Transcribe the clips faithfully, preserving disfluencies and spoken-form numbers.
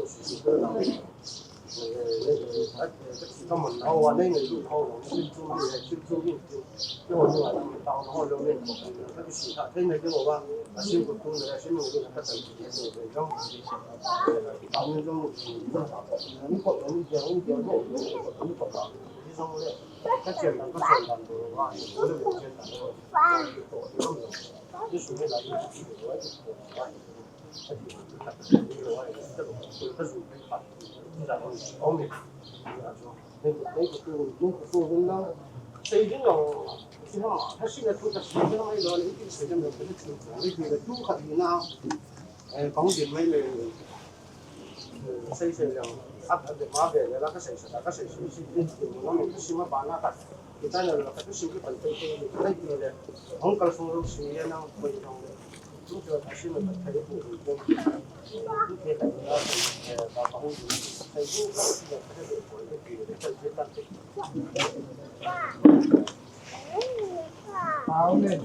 Jesu Christa Amen.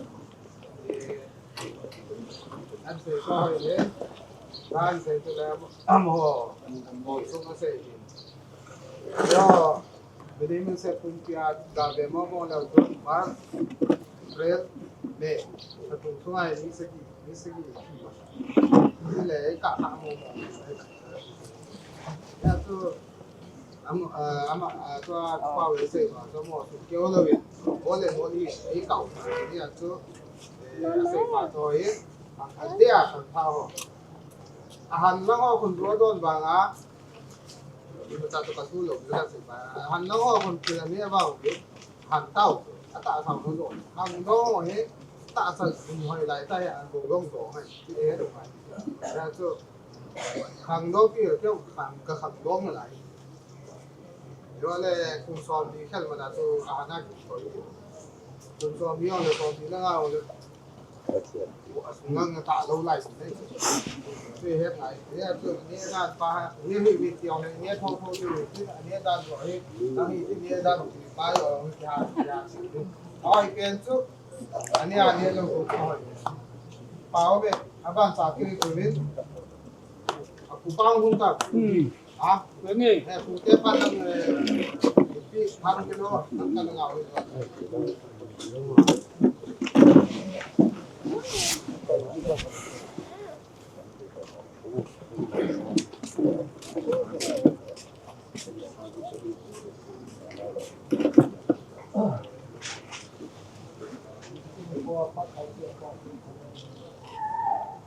An sei ko hoi le, an sei tu le, am ho, mo sung a sei hin. Yo, bini min se pun pia da be mo mo le tu ma, April, May, sa tu tu ai ni se ki, ni se ki. Ni le ka ha mo mo. Ya tu, Ama, ah, ama, ah, tua, tua ve sei ma, tua mo, tu keu lo ve. Ole mo ni, ei kau. Ni a tu, eh, a sei ma to e. A, a dia kan tha ho. A han lang ho kun tua don ba nga. Ni ta tu ka tu lo, ni ka sei ma. A han lang ho kun tu la ni ba ho. Han tau. A ta sa ho lo. Han do ho he. Ta sa ni hoi lai ta he an bo long do he. Ti e do mai. Ya tu. Khangdong pi, keu khang, ka khangdong lai. Yo le, kum som ni khel ma da tu, a na ki ko. Kum som ni le, som ni na nga le. Ko a sung ngang ta lo lai si le. Ti he ngai, ye tu ni na pa, ni hi ni ti ong ni tho tho ni, ni da lo he, ta ni ni da lo pa lo, ni ha, ya si. Ai pen tu, ani ani lo ko ko. Pau be, aban sa kiri ko ni. Aku pang hung ta. Hmm. Ha? Ni. Eh, ku te pa nang, eh, pi pang kilo, nang ka nang awit.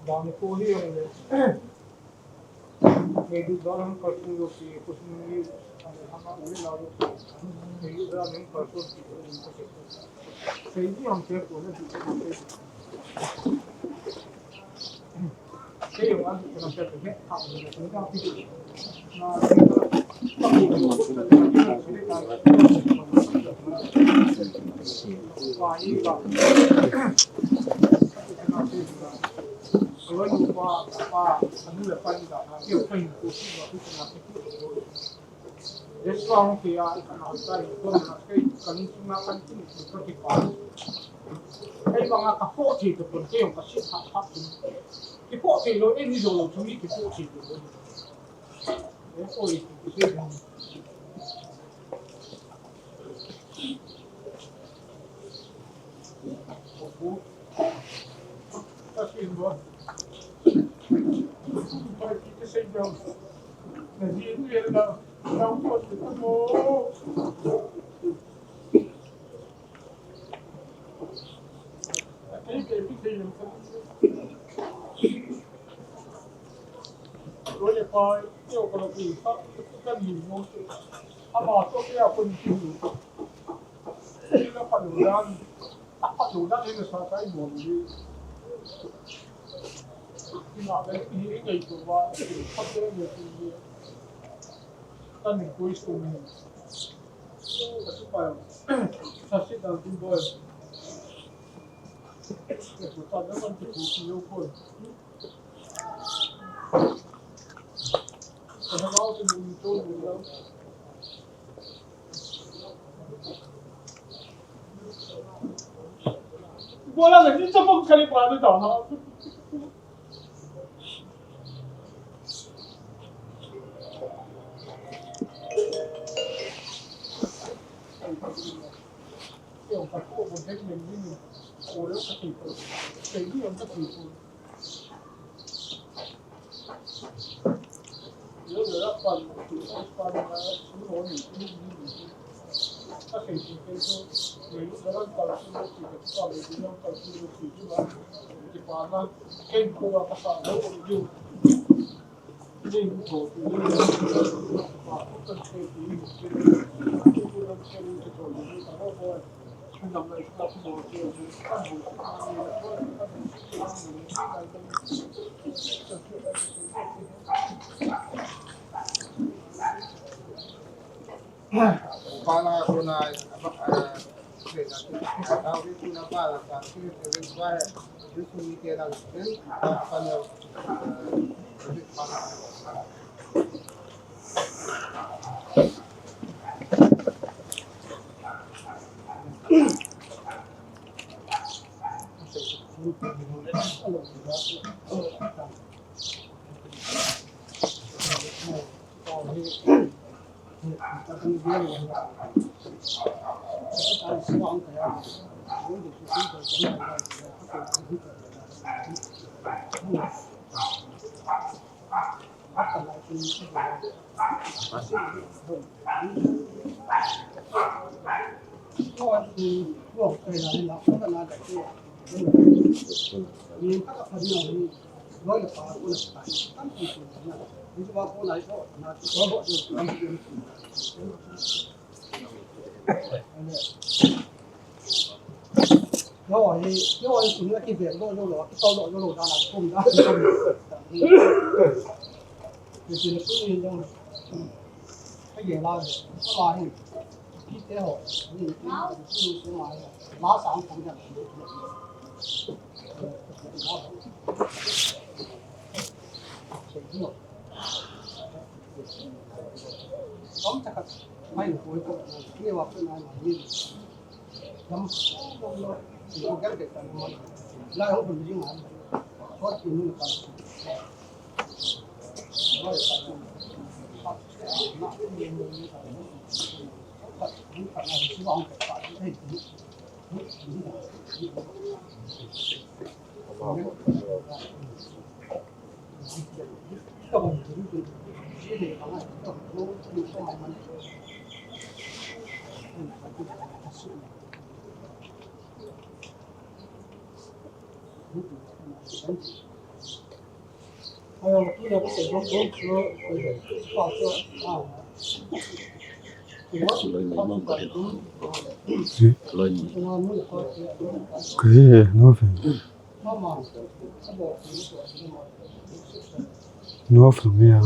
Dani ko hi ang le. Medu dal hung kalsung jo ki, kusung ni, ane hama uli la jo ki. Medu dal hung kalsung ki, kusung ni kusung. Sei ji hung ke ko na ji ko na sei. Sei yo an ko na pe ke ha ko na ko na pi. Na, wa yi ba. Bola na ni chapang kali pa ni ta ha. Pala kuna, eh, Kei, no feng. No feng ya.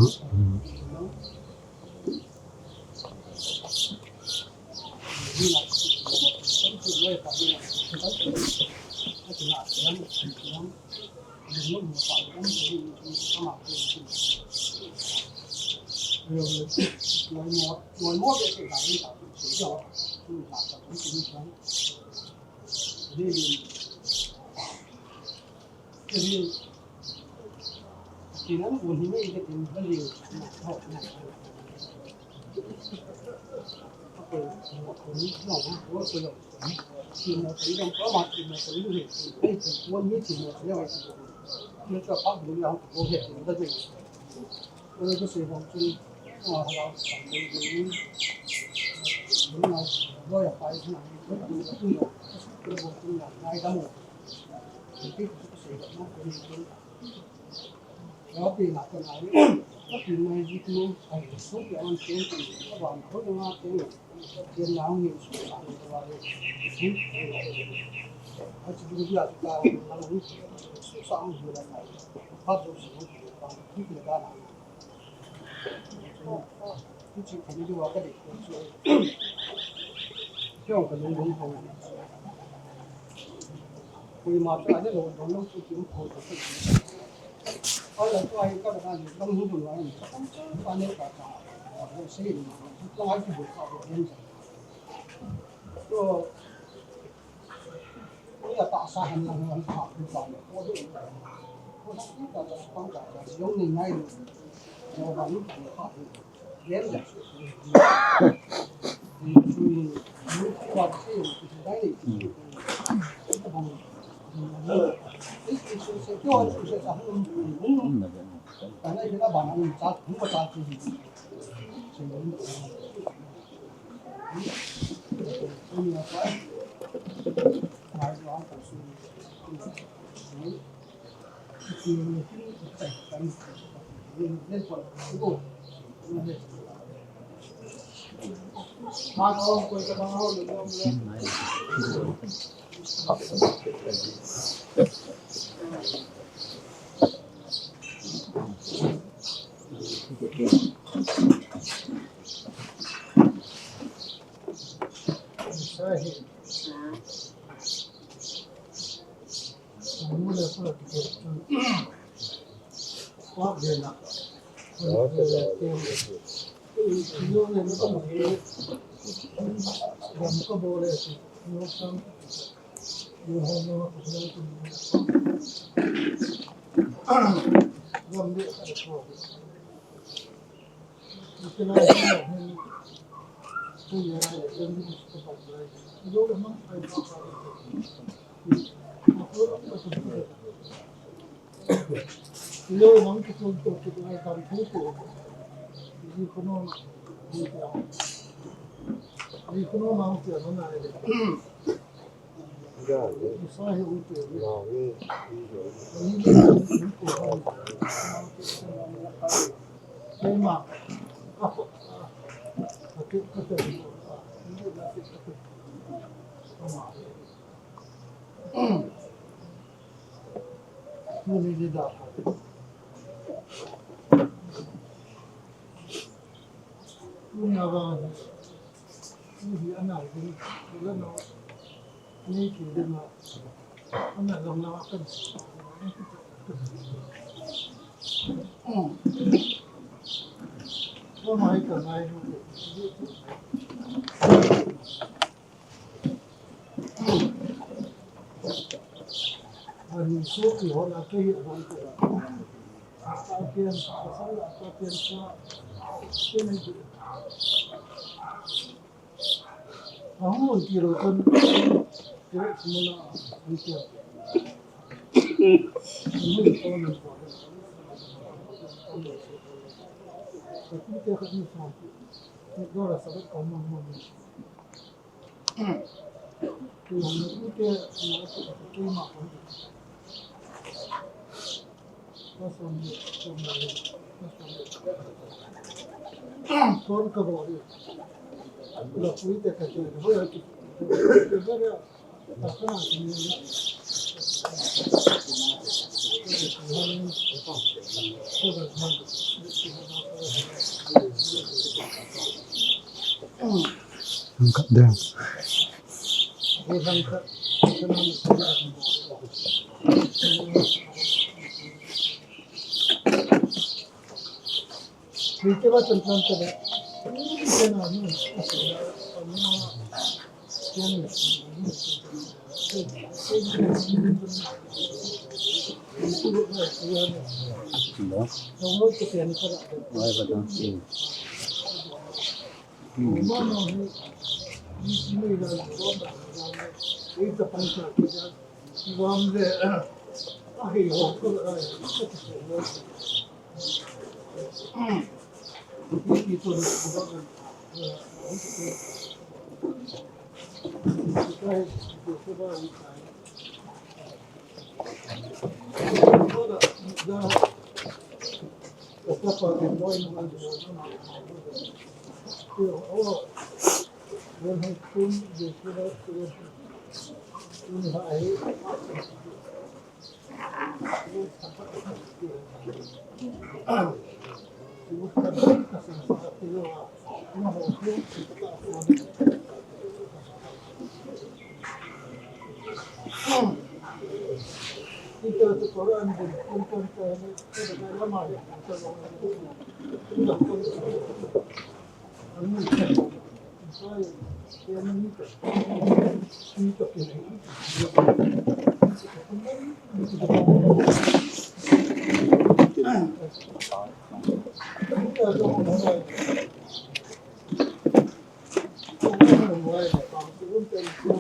Ang kat dia.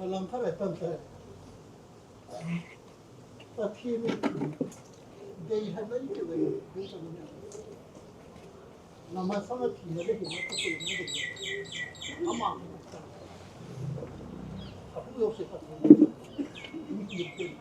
Alang khat a tam ta. Pathen in dei han nan ki dei, dei kan ni. Nama sama ki na le ki na ka ko ni dei. Ama. Apu yo se Pathen. Ni ki dei.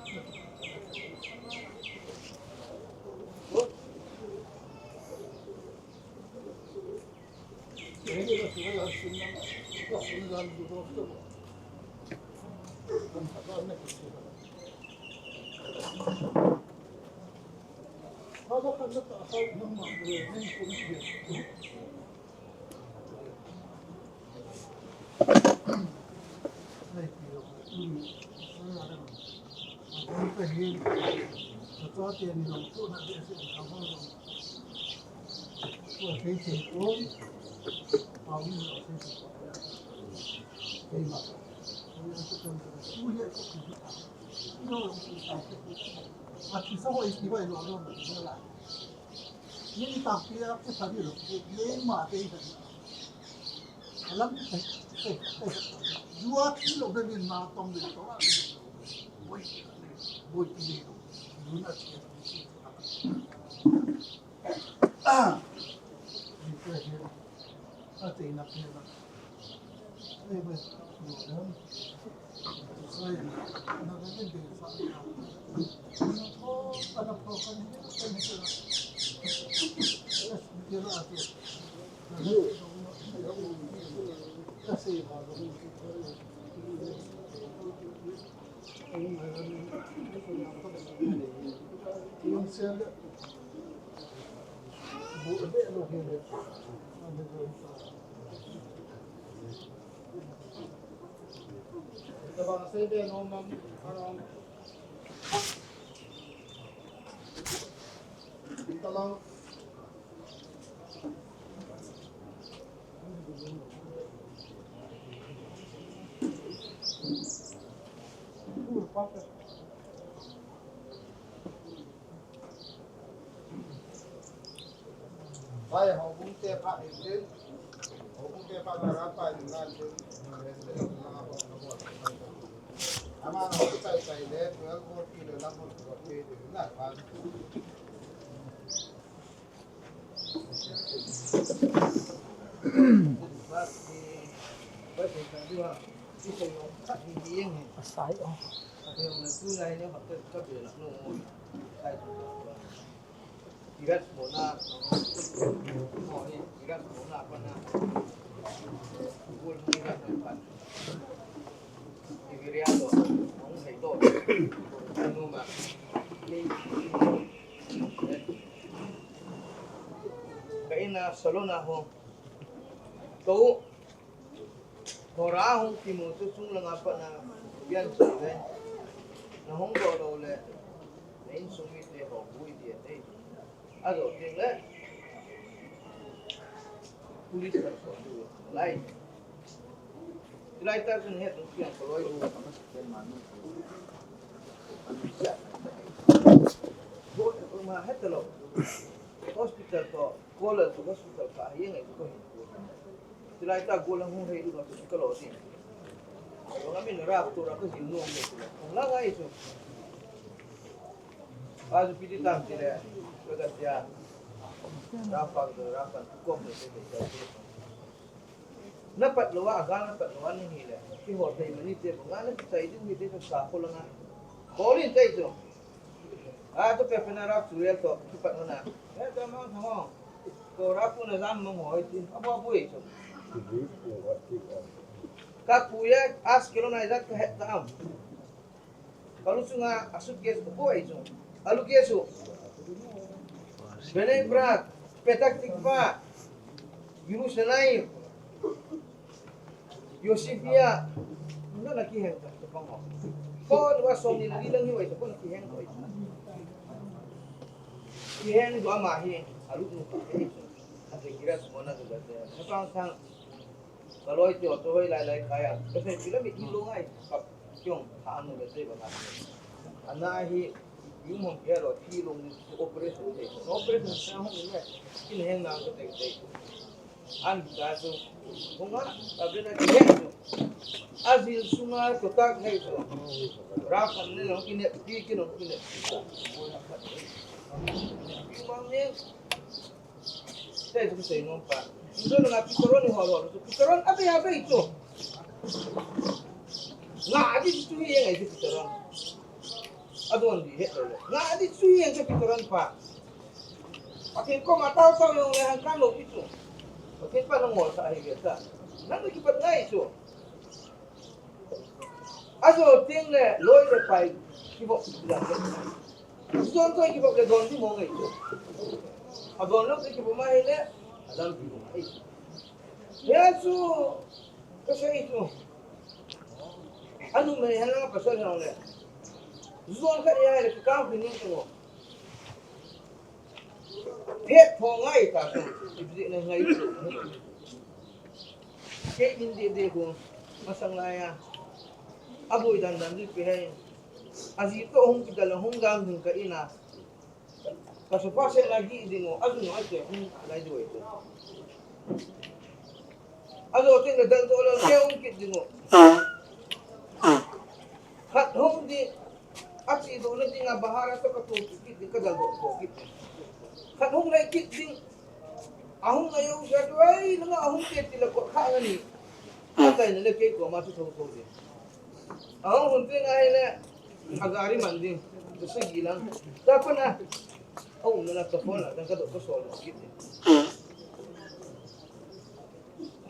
Bai, houbung te pha in tin, houbung te pha na ran pai in nan tin, respect of na ko na ko. Ama na ko tai tai le, twelve forty le lang ko ko pe de na pha. Asai o. Ka in a salon a ho. Ko Hora hung kimu chu chung langa pat na pian chu ve. Na hung doh lou le, na insung mite ho bui dia te. A doh ding le. Police ka so lai. Lai ta sun het kiang ko loi u. Go ma het lo. Hospital ko, ko la hospital ka yeng ai ko hin. Tilai ta go la hung hei lu ka lo si. Ko ngamin ra to ra ko hin no. Ko la ngai so. Azu piti tam tile, kaga tia, rapan ke, rapan, kom le, na pat lou a, aga na pat lou a, ni hile, ki ho tei mani te, nga na ki tai ding hi te, ka sa ko la nga. Ko lin tai tu. A tu pe pe na ra tu ya to, ki pat na. E ta ma ta ho. Ko ra ku na zam mo ho ti, a bo bu e tu. Ka ku ya, as kilo na i zat ka het ta am. Kalu sunga a suitcase ko ai chu. Alu ke chu. Bnei Brak, Petah Tikva, Yerushalayim, Yosifia. Na na kiheng ta, ta pang ho. Ko ni wa som ni li lang hi wai ta, ko na kiheng ko ai. Kiheng do ama hi, alu nu ka ai. Ate kira sumona ka ga te. Na pang sang. Ka loi tio, to hoi lai lai kaya. Ka sei pila mi ilo ngai. Ka kiong, ka anu le sei ba ka. Ana hi, yung hong kaya lo, ti long ni operation sei. Operation sei hong ni, kin heng na ka tei tei. An ka su, hong a, ka bena ki heng su. Azil sunga to tak nei su. Ra kan ne long kine, ki kin long kine. Yung mang ni, Sei tu sei nom pa. Indo na pitaron ni holo tu. Pitaron abe abe itu. Nga adi tu hi yang itu pitaron. Adon di he lo. Nga adi tu hi yang itu pitaron pa. Akin ko matau tau yang le hangkan lo itu. Akin pa nang mo sa hi kita. Nang kipat ngai itu. Ajo ting le loi le pai kibok. Zon koi kibok le don di mo ngai. Adon lo kibok ma hele. Adam kibok ma. Yesu ka sei tu. Anu me hala pasal hong le. Zon ka ya le ka kini ko. Phet pho ngai ta ko, ibzi na ngai ko. Ke in de de ko, masang la ya. Abui dan dan di pe hai. Aji to hung kita la hung dan ding ka ina. Ka su pa se na gi ding o, azu no ate hung lai do e ko. Azo te na dal do la ke hung kit ding o. Khat hung di, Achi do na ding a bahara to ka to kit ding ka dal do ko kit. Khat hung lai kit ding. Ahung lai yo sa to ai na ahung ke ti la ko kha ngani. Atai na le ke ko ma tu tho ko ding. Ahung hun te ngai le. Agari man ding. To sa gilang. Ta pa na. Ahung na to ko na ka do ko so kit ding.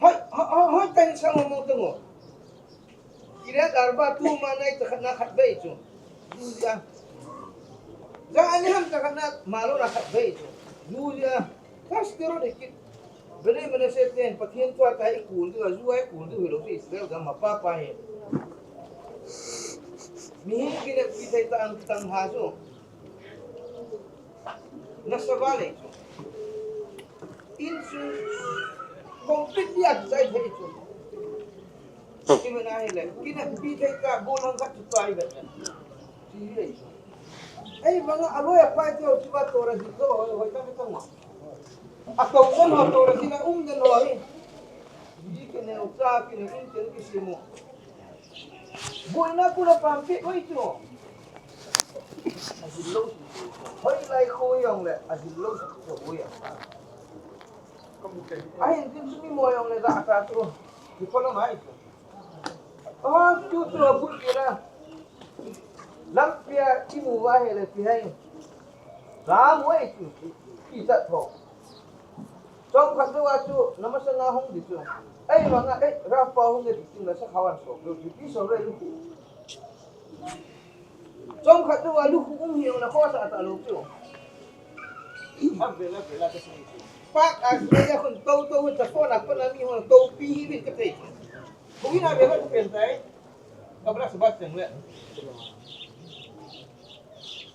Hoi, hoi, hoi, hoi, tai sang mo to mo. Kiryat Arba tu ma nai ta khat na khat bei chu. Juja. Ga ani ham ta khat na malo na khat bei chu. Juja. Kas tiro de kit. Bene mene se ten Pathian tua ta i kul tu, ju ai kul tu hilo tu Israel ga ma pa pa he. Mi hin kine pi thei ta ang tang ha chu. Na sa ba le chu. In chu. Kong pit dia tu sai thei chu. Ki mena hi le, kina pi thei ta, bu lang ka tu tai be. Ti hi le. Ei, manga aloi a pai teo, ti ba to ra di to, hoi, hoi, ta, ta, ma. A to, um, ho, to, ra di na, um, den, ho, hi. Di, ki ne, u, ta, ki ne, um, ten, ki, si, mo. Bu, ina, ku, na, pam, pi, oi, ti, mo. A, si, lo, si, hoi, lai, ko, yong, le, a, si, lo, si, ko, yong. A, hin, tin, su, mi, mo, yong, le, ga, ta, tu. Di, ko, lo, mai, tu. Ah, tu tu abul kira. Lampia kimu wa he le pi hai. Ga mu ai tu. Ki ta tho. Chom khat wa tu na ma sa nga hung di tu. Ai ma nga ai ra pa hung di tu na sa khawan so. Lu ti pi so re lu. Chom khat tu wa lu khu um hi na kho sa ta lu tu. Am vela vela ka sa ni tu. Pak a ya khun to to ta kho na pa na mi ho to pi hi bin ka te. Ko ina vela ku pen tai. Ka bra sa ba teng le.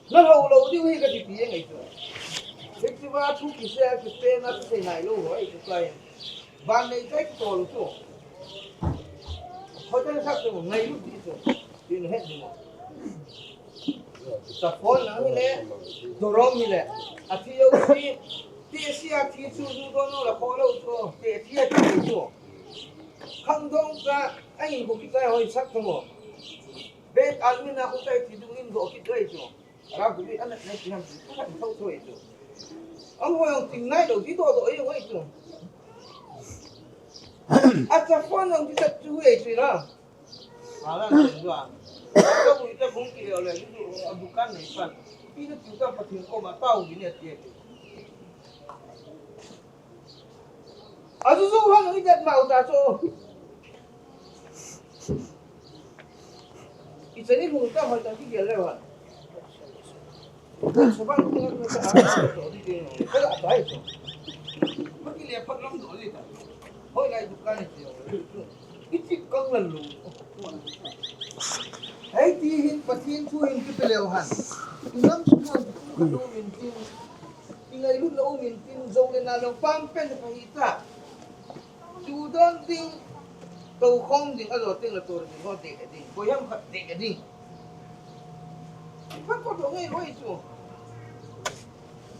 Na lo lo di wi ka ti pi ngai tu. Hik ti wa thu ki se ki pe na tu se nai lo ho ai tu kai. Ban nei tai ki tol chu. Hotel sak chu ngailut di chu. Tin het di mo. Sa phone na hile. Dorom hile. Athi yo si. Ti si athi chu du do no la kho lo chu. Ti thi athi chu. Khang dong ka ai bu ki tai hoi sak chu mo. Bank admin a khu tai ti du in do ki tai chu. Ara bu ni ana nai ti ham ti. Ka thau thoi chu. Ang hoi ang ting nai lo di do do ai hoi chu. Acha phone ang ti sak chu hoi chu la. Ala na dua. Ka bu ita bung ki le le du a dukan nei pan. Pi na tu ta Pathen koma tao di ne ti. Azu zu han ui det mau ta chu. Ichani hung ta hoi ta ki gel le wa. Soban ko na ta a to di de. Ka la tai chu. Ma ki le phat lam do di ta. Hoi lai dukan ni ti. Ichi kang la lu. Hei ti hin Pathen thu hin kipe leu hen. Inam sung hon kitum khat um intin, ingailut na um intin, jou le nal jong pam pen pha hita. Ju don ding, tou khom ding, ajo teng le tou ding, ho ding, ding. Koi ham khat ding, ding. Phat ko do ngai hoi chu.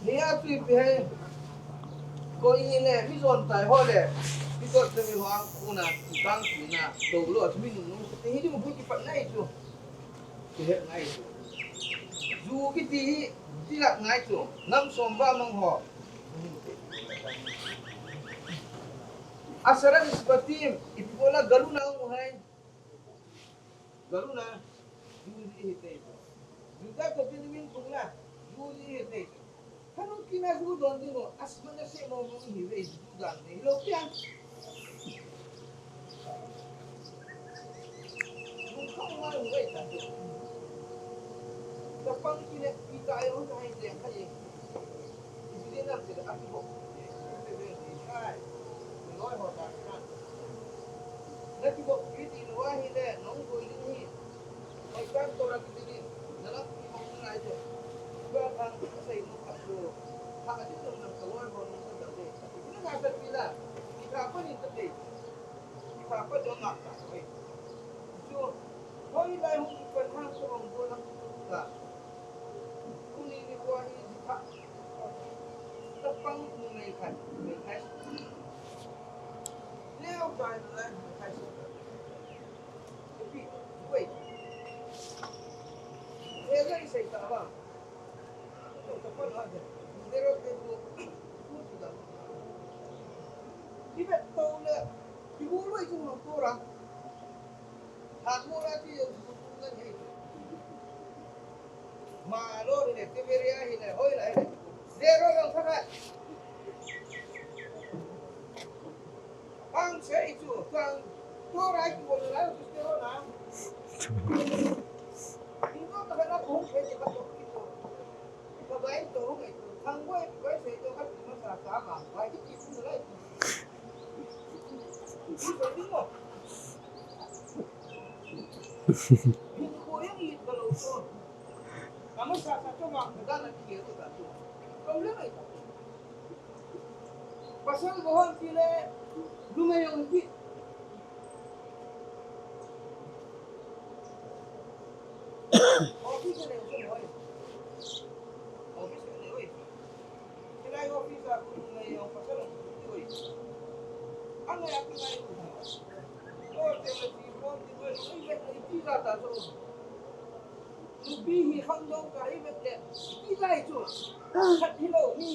Ni a tui pi hai. Koi ni le, mi jon tai ho le. Mi jon te mi ho ang ku na, ku kang ku na, to lo, mi nu nu. Te hi di mo bu ki pat nai chu. Ki het ngai chu. Ju ki ti hi, ti lak ngai chu. Nam som ba mang ho. Asara nisbatim, ipi bola galu na mu hai. Galu na, Jew ji hi tei to. Juda to tin min tung na, Jew ji hi tei to. Hanu kina Jew don ding mo, asma na se mo mo hi ve Jew dan ni lo pia. Mun ka ma lo ve ta to. Ta pang kine pi ta ai ho ta hai leng ka ye. Israel nam te a ki bok. Israel nam te a ki bok. Na ki bok kiti lou ahile, nong boi ding hi. Hoi kan Torah kiti ding. Na lam ki bok na lai de. Ba kan ka sei mo ka so. Ha a ding nong nang ka loi ho nong ka dal de. Ina ka sa pila. Ki ka pa ni ka de. Ki ka pa jo ma ka. Hoi. Jo. Hoi lai hung ki pa na ko hung bo lang ka. Kuni ni ko hi ji ka. Tapang numei khat, numei khat. Leo tai lai numei khat. Ipi, wei. Leo lai sei ta ba. Tapang ha. Leo te ko. Ku tu da. Ibe to le. Ibu lo itu no tora. Hat mo la ti yo. Ku tu na ni. Ma lo ni le, te beri a hi le, hoi la hi le. Zero long kha kha. Pang se i chu, pang. To rai ki bol la, tu te ro na. In to ta na ko ke ke ka to ki to. Ka bai to ngai to. Thang bai, bai se to ka ma sa sa ma. Bai ki ki su lai. Ki to ni mo. Ni ko yang i ka lo to. Pasal bohong kile, lumei jong pi. Office ne jong oi. Office ne oi. Kilai office a ku lumei jong pasal jong pi oi. Angai a kilai ku. Ko te le ti ko ti ko ni ve ni ti la ta so. Nupi hi khangdong ka hi vet le, i lai chu. Khat hi lo mi.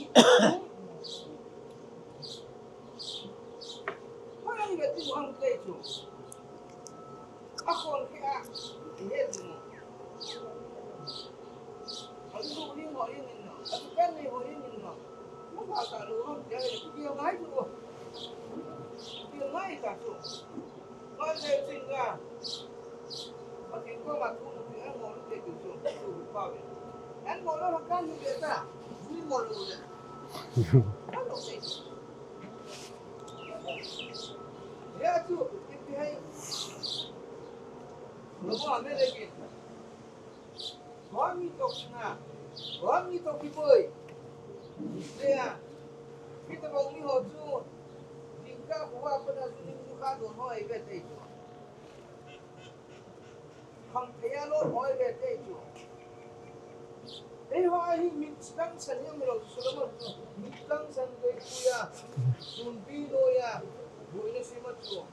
Hoi ang vet ti ang te chu. A khon khi a, i he ti mo. A lu ni mo ni ni no. A kan ni mo ni ni no. Mo ka ta lu ang te ki ngai chu. Ki ngai ta chu. Koi le ching ka. Pathen koma thu mu ti an ngol te tu chu, tu pa ve. An ngol lo kan ni ve ta. Ni ngol lo le. An lo se. Ya chu, ipi hai. Lo mo me le ke. Hoi mi toh kina, hoi mi toh kiboi. Tia, mi toh bang mi ho chu, jingkah ho Pa pa na su ni mu kha don ho ai ve te chu. Kham thei a lo ho ai ve te chu. Eiho hi mi tang san yang lo su lo mo. Mi tang san ve ku ya. Sun bi lo ya. Boina sima chu.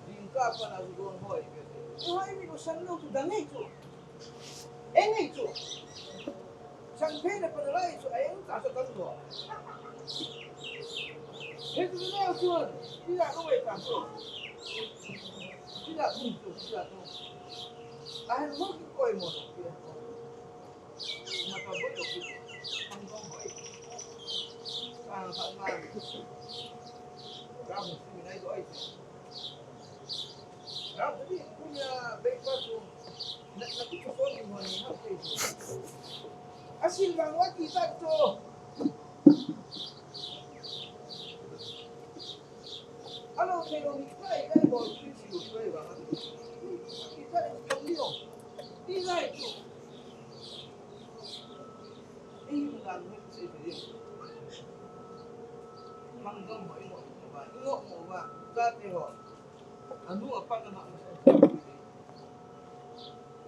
Ding ka pa na su don ho ai ve te. Eiho hi mi lo san lo chu dang ai chu. Eng ai chu. Sang phe na pa na lai chu a eng ta sa tam lo. He tu na chu. Ti la ko wei ta chu. Ti la tu chu, ti la tu. A hen mo ki koi mo. Ma pa bo lo ki. Ang dong boi. Ang pa ma. Ra mo si mi nai do ai. Ra mo si mi na breakfast chu. Na, na ki ko ni mo ni ha te. Asil bang wa ki ta to. Alo te lo ni kai kai bo ki si lo kai ba. Ki ta ni ko ni lo. Ni lai to. Ni ngan ni se te. Mang dong mo i mo ba. I mo mo ba. Ka te ho. Anu apa nama masa.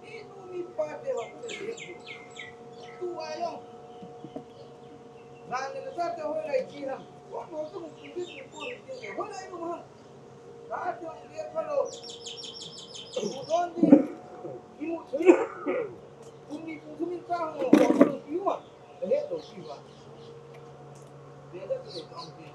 Inu mi pa te ho te te. Tu ayong. Ngan ni ta te ho lai ki ham. Ko ko tu ku ki ku ko ni te ho lai no ham. Ta te ho ke pa lo. Ku don ni. Imu ti. Ku ni ku min ta ho ko ki wa. He to ki wa. Be da ke to ki.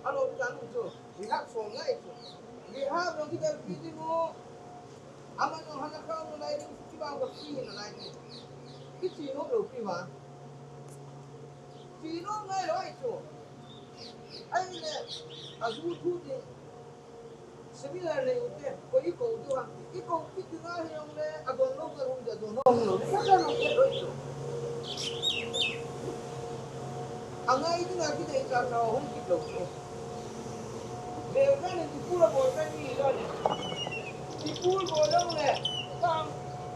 Alo, kita nu chu. Rehab som ngai chu. Rehab jong kidel pi ding u. Aman jong hana kha u lai ding chu kibang ka pi hin lai ding. Kichi nom lou pi ma. Chi nom ngai lou ai chu. Ai le, a ju thu ding. Seminar nei u te, koi i kou diu ham. I kou kit ding ahi jong le, a don lou ka hung dia don lou. Sa ka lou ke lou chu. A ngai ding a kidei cha cha hung kit lou chu. Bel ka ni ti pula bol ka ni la ni. Ti pul bol jong le, kam,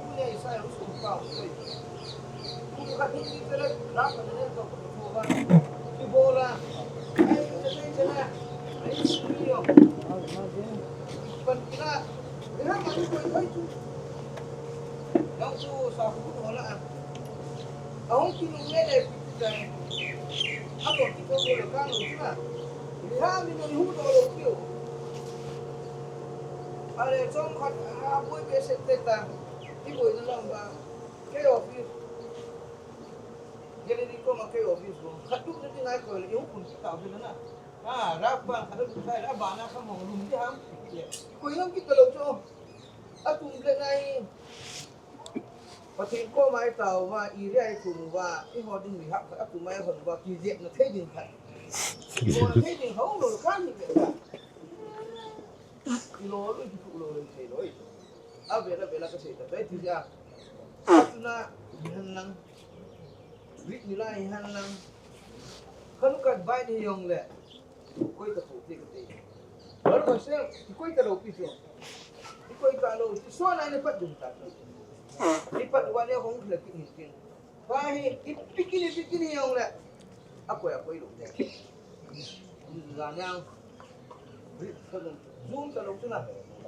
u nei sa u sum pa u lou. Kum khat hung ding te le, lam khat le to ko ba. Kibola. Ai, te te te na. Ai, sum yo. Pan kila. Rehab a ni koi koi chu. Yang chu sa khu ho la. A hung ki lung le le pi pi tai. A ko ki to ko le ka lung chu na. Rehab ni no hu to lo ki o. A le chom khat a boi be se te ta. Ki boi na lang ba. Kei office. Gallery koma kei office bou. Khat tuk na ti ngai koi le, i hung kun ki tau phi na na. Ha, rap ban khat tuk sai, rap ban na kha mong lum di ham. Koi ngam ki ta lou chu. A tum le nai. Pathen koma i tau va, i ria i tum va, i ho ding rehab khat a tum a i hon va, ki jep na thei ding khat. Ki ho na thei ding hong lou kan hi ve khat. I lo lou, i tu lou lou thei lou. A vela vela ka sei ta, tai ti ja. Tuna, i han lang. Rit ni lai i han lang. Kanu kat bai ni jong le. Koi ta tu ti ka ti. Baru ka se, koi ta lou pi chu. Koi ta lou, so na ni pat jung ta. Ni pat wa le hong le ki ni tin. Pai hi, i pikini, pikini jong le. A koi, a koi lou de. Za nyang. Zoom ta lou chu na.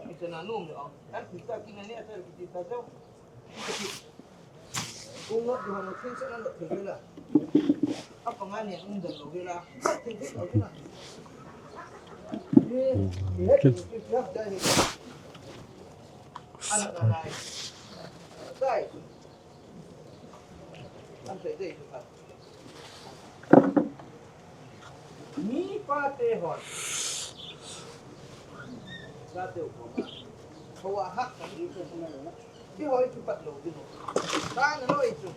I chana nom le ong. An pi ta kina ni a ta ki ti ta jo. Kung not du hano thin sa nan da thei la. A pa nga ni um da lou la. Thei thei lou la. Ye, ye, ye, ye, ye, ye. An na nai. Dai. An te dei tu kha. Mi pa te hon. Sa te u ko ma. Ko wa hak ka ni ko ma na. Ti hoi tu pat lo di no. Ta na loi tu.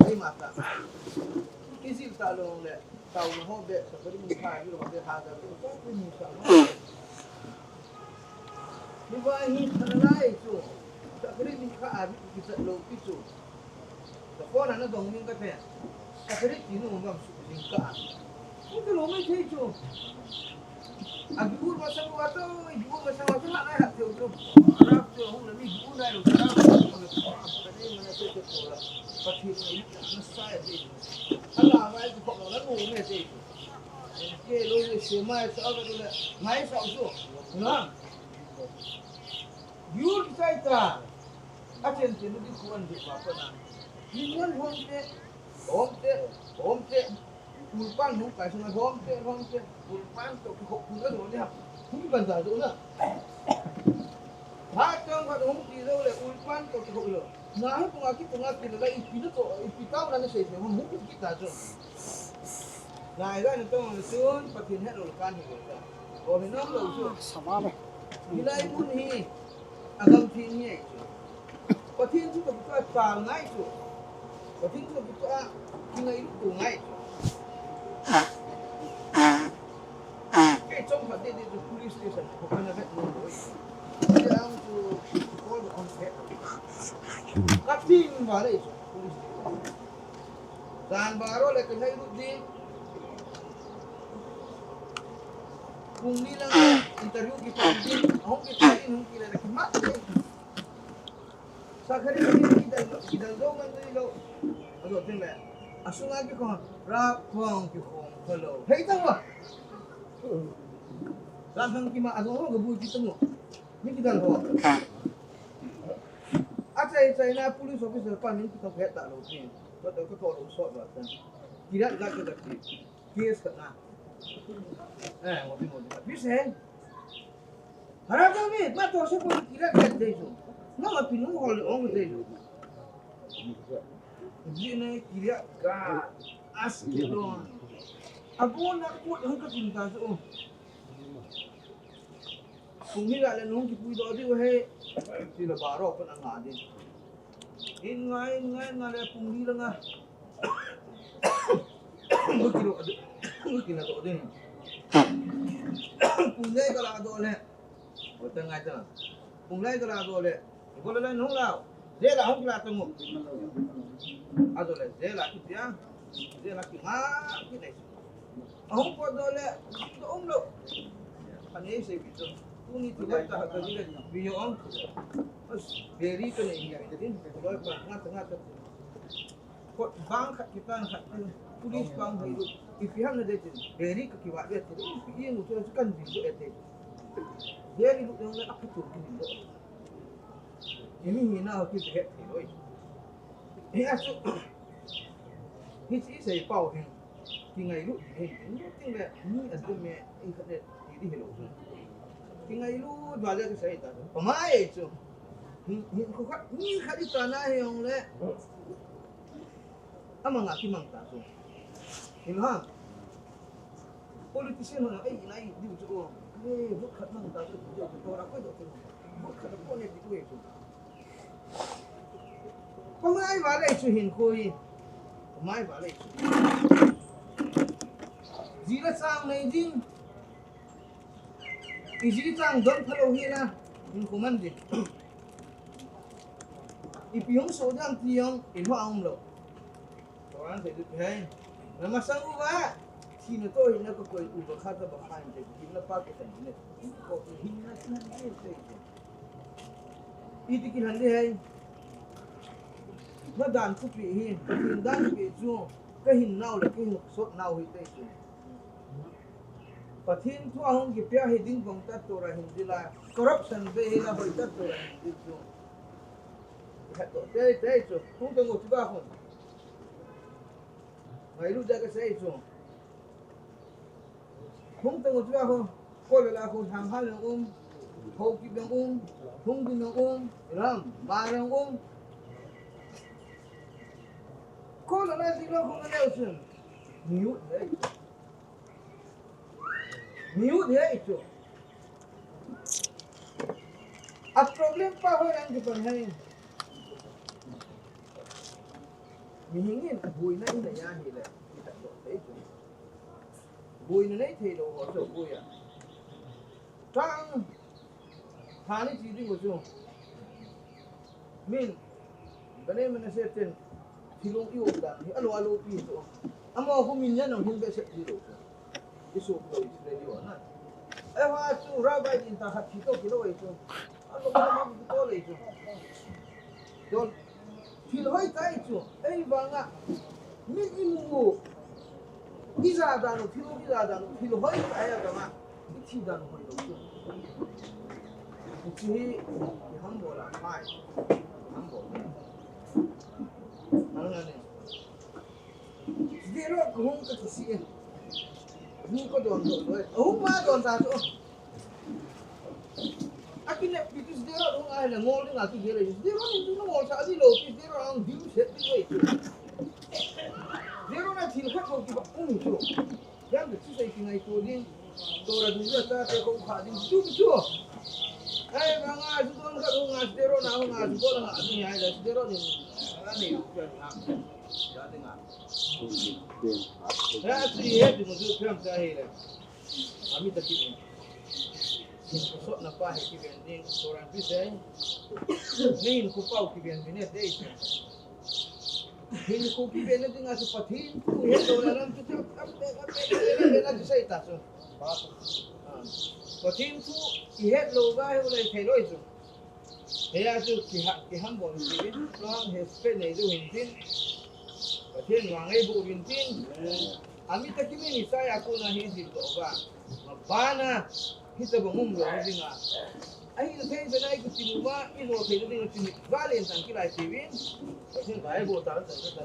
Ai ma ta. Ki zil Along le, tao na ho be, sakari ni kha, ni ho be, ha da, ko ni sa ho. Ni ba hi thanalai chu, sakari ni kha a bi ki chat lo pi chu. Ka phone ana dong ning ka te. Sakari ti nu bang su ning ka. Ni ka lo mai thei chu. A giur masang wa to, giur masang wa to, ha nai ha teu to. Rap to, hung na mi giur nai lo, rap to, ka ni mana to to la. Ka thi na sa ya de. Ala mai ko ko la no me de. Ke lo ye se mai sa ga do la. Mai sa so. Na. Giur ki sai ta. A chen chen di kuan di pa ko na. Ni ngan hom te, hom te, hom te. Ulpan hung kai sunga hom te, hom te. Ulpan to ki hok kun do ni ha. Hung ban da do na. Ha tang ba hung ki do le ulpan to ki hok lo. Na hi punga ki punga ki la ipi na to, ipi tau na na sei se hung hung ki ta do. Na ai ga na to na sun pa tin he lo kan hi lo ta. Ko ni na lo su. Sama le. Hilai mun hi. A gam thim hi ai chu. Pathen thu toh kitoh a chal ngai chu. Pathen thu toh kitoh a kingailutto ngai chu. Kei chomkhat deh deh chu police station ko kana vet nom lou. Kei ang chu call on set. Ka tin ba le chu police station. Jan baro le ka hailut ding. Pung ni lang interview kipan ding. Ahung kipan ding, hung kile le kimat ding. Sakari ni kidal, kidal do man do lo. Ado ting le. Asunga kikhom, rap khom kikhom kho lo. Hei tang wa. Jan hang kima ado ho gabu kitang lo. Ni kidal ho. Achai chai na police officer pa min kitang het ta lo tin. Ko to ko to lo so ba tan. Kirat ga ka ga ki. Case ka na. Eh, mo bi mo bi. Bi se. Hara ka mi, ma to se ko kirat ga dei so. Na ma pinu hol ong dei so. Ji ne kirat ga as ki lo. Abu na ko hung ka tin ta so. Pung ni la le nung kipui do di he. Ti la baro ko na nga di. In ngai, in ngai, ngai le pung ni la nga. Ngu kilo, ngu kilo to din. Pung lai ka la do le. O ta ngai ta. Pung lai ka la do le. Ko le lai nung lao. Je la hung la ta ngu. A do le, je la ki pia. Je la ki ma ki nei. Ahung pot do le, to um lo. Anei sei pi to. Tuni tu le ta ka ni le, pi yo ong. Bas, beri to nei ni ka din. Ko le pa, nga ta, nga ta. Kot bang khat kipan khat tu, police bang hai lu. Ipi ham na de tin, beri ka kiwa de tin, ipi ing tu kan din de te. Beri lu yang le apa tu din de. Ini hina ho ki de te loi. Hi asu. Hi si sei pau hin. Kingailut hi, ni ting le, ni a de me, i khat le, i di hello. Kingailut ba le ka sei ta. Pamai chu. Ni, ni ko khat, ni khat i ta na he ong le. Amang a kimang ta chu. Hin ha. Politician ho na, ei, nai, di chu o. Ni, bu khat mang ta chu, chu, chu, to ra ko do chu. Bu khat ko ne di ko chu. Pamai ba le chu hin ko hi. Pamai ba le chu. Ji la sang nei jing. I ji chang don pha lo hi na. Hin ko man di. Ipi hung so dam ti jong, i lhou a um lou. Toran sei du pi hai. Na masang uva. Thina toh hina ka koi uva kha ta ba kha inte. Hina pa ka tan hina. Ko hina hina hina hina. Iti kilhan di hai. Na dan thupi hi. Hin dan thupi chu. Ka hinnau le ka hin sotnau hi te chu. Pathen thu a hung kipia hi ding bang ta tora hin dila. Corruption be hi la hoi ta tora hin dil chu. Khat to te te chu. Hung tang u chu ba hung. Ngailut da ka sei chu. Hung tang u chu ba hung. Ko le la hung ham hal um. Ho ki bang um. Hung din um. Ram ma rang um. Ko le la ding lo hung le u chu. Miu de. Miu de chu. A problem pa ho yang ki pan hai. Mihing in buina in a ya hi le. Ki ta do te. Boina nei thei lou ho chu boi a. Tang. Tha ni chi ding u chu. Min. Bane min a se ten. Thilong i um dan hi. Alo alo pi chu. Amo khu min yan nong hin be se ti lou chu. I su ko i le yo na. E ha chu rabbi din ta khat thi to ki lo i chu. Alo ma ma ki to le i chu. Don. Thil hoi tai chu, ei vanga, min i mu u, i ja dan u, thil u i ja dan u, thil hoi tai a vanga, i thi dan u hoi lou chu. Hiche hi, i hambol a, pai, hambol. Ang ani. Zero kahung ka kisi e. Ni ko don do do. Ahung ma don ta chu. Akinep pi chu Sderot hung ahile ngol ding a kigel e. Sderot in chu ngol sa a ding lou pi, Sderot a hung ding set ding lou pi. Sderot a thil khat bou kibang um chu. Jam de chu sei kingaito ding. Torah ding a chate kho kha ding chu chu. Ai, ma nga chu don khat hung a Sderot na hung a chu don nga ding ahile Sderot in. Ani pen ha. Ja ding a. Ya chu he ding chu piam cha hile. Ami ta kiven. Hinkho sotna pa hi kiven ding, Torah pi sei. Nei hinkho pau kiven ding ne dei sei. Hinkho kiven na ding a chu Pathen thu het lou na lam chu chu, am, am, am, am, am, am, sei ta chu. Ah. Pathen thu i het lou va hi u lei thei loi chu. Hia chu kiha, kihambol kit in, lung hespeh nei diu hin tin, Pathen vang ei boh uvin tin, ami ta kimin Isaiah kona hi jil doh uva, ma bana, hitobang um lou ding a. Ahin thei sa nai kitim uva, i lou thei ding a chimit valen tan kilai tivin, Pathen vang ei boh ta, ta, ta, ta.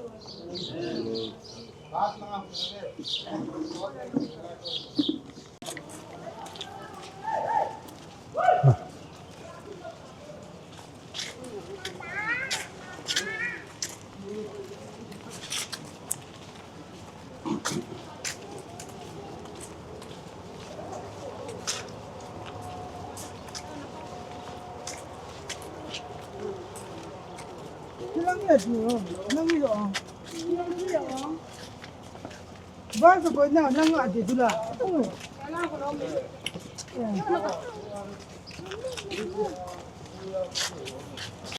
Ba sa ko na, na nga de dula.